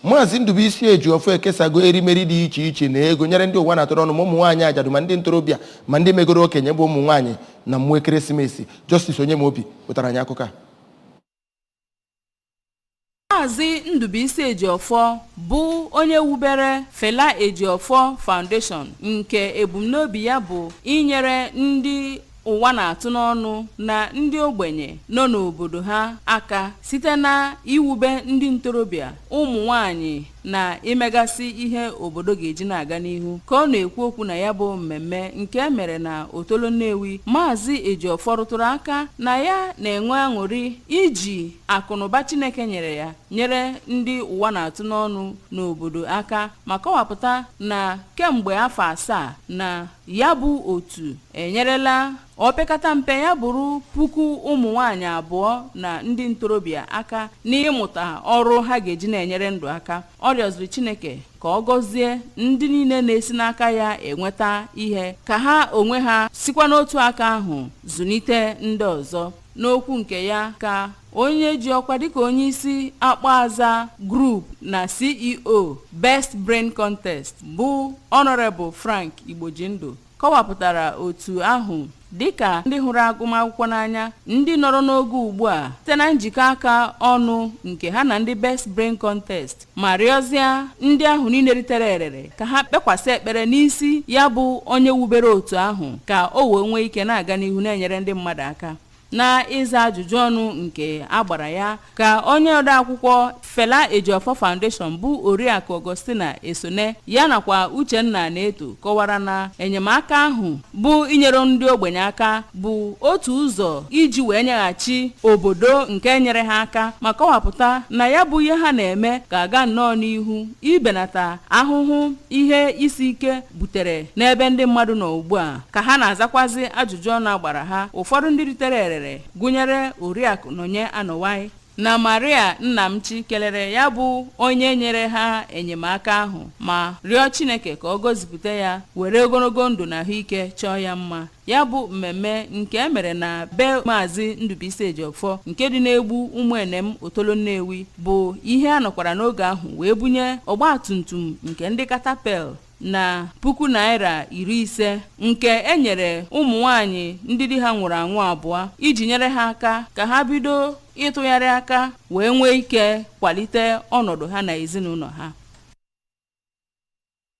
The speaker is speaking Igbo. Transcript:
Maazị Ndubuisi Ejiofor ekesago erimeri dị iche iche na ego nyere ndị ụwa na-atụrụ ọnụ, ma ụmụ nwaanyị ajadu, ma ndị ntorobịa, ma ndị megoro okenye, bụ ụmụ nwaanyị na mmụọ ekeresimesi. Justice Onyemobi wetara anyị akụkọ a. Maazị Ndubuisi Ejiofor bụ onye wubere Fela Ejiofor Foundation, nke ebumnobi ya bụ inyere ndị ụwa na-atụ n'ọnụ na ndị ogbenye nọ n'obodo ha aka site na iwube ndị ntorobịa, ụmụ nwanyị na imegasị ihe obodo ga-eji na-aga n'ihu. Ka ọ na-ekwu okwu na ya bụ mmemme nke e mere na Otolo Nnewi, Maazị Ejiofor rụtụrụ aka na ya na-enwe aṅụrị iji akụnụba Chineke nyere ya nyere ndị ụwa na-atụ n'ọnụ n'obodo aka, ma kọwapụta na kemgbe afọ 7 na ya bụ otu enyerela opekata mpe ya bụrụ 2,000 ụmụ nwanyị na ndị ntorobịa aka n'ịmụta ọrụ ha ga-eji na-enyere ndụ aka. Ọ rịọziri Chineke ka ọ gọzie ndị niile na-esi n'aka ya enweta ihe, ka ha onwe ha sikwa n'otu aka ahụ zụlite ndị ọzọ. N'okwu nke ya, ka onye ji ọkwa dịka onye isi Akpọaza Group na CEO Best Brain Contest, bụ Honorable Frank Igbojindụ, kọwapụtara otu ahụ dịka ndị hụrụ agụmakwụkwọ n'anya, ndị nọrọ n'oge ugbu a site na njikọ aka ọnụ nke ha na ndị Best Brain Contest, ma rịọzie ndị ahụ niile ritere erere ka ha kpekwasị ekpere n'isi ya bụ onye wubere otu ahụ, ka o wee nwee ike na-aga n'ihu na-enyere ndị mmadụ aka. Na ịza ajụjụ ọnụ nke a gbara ya, ka onye odeakwụkwọ Fela Ejiofor Foundation, bụ Oriakụ Augustina Esone, ya nakwa Uchenna Na-eto, kọwara na enyemaka ahụ bụ inyere ndị ogbenye aka bụ otu ụzọ iji wee nyeghachi obodo nke nyere ha aka, ma kọwapụta na ya bụ ihe ha na-eme ga-aga nnọọ n'ihu ibenata ahụhụ ihe isi ike butere n'ebe ndị mmadụ nọ ugbu a. Ka ha na-azakwazi ajụjụ ọnụ agbara ha, ụfọdụ ndị ritere erere, gụnyere Oriakụ Nonye Anọwai na Maria Nnamchi, kelere ya bụ onye nyere ha enyemaka ahụ, ma rịọ Chineke ka ọ gọzipụta ya, were ogologo ndụ na ahụike chọọ ya mma. Ya bụ mmemme nke e mere na be Maazị Ndubuisi Ejiofor nke dị n'Egbu Ụmụenem, Otolo Nnewi, bụ ihe a nọkwara n'oge ahụ wee bunye ọgbatumtum nke ndị Katapel na ₦50,000, nke e nyere ụmụ nwanyị ndị di ha nwụrụ anwụ abụọ iji nyere ha aka ka ha bido ịtụgharị aka wee nwee ike kwalite ọnọdụ ha na ezinụlọ ha.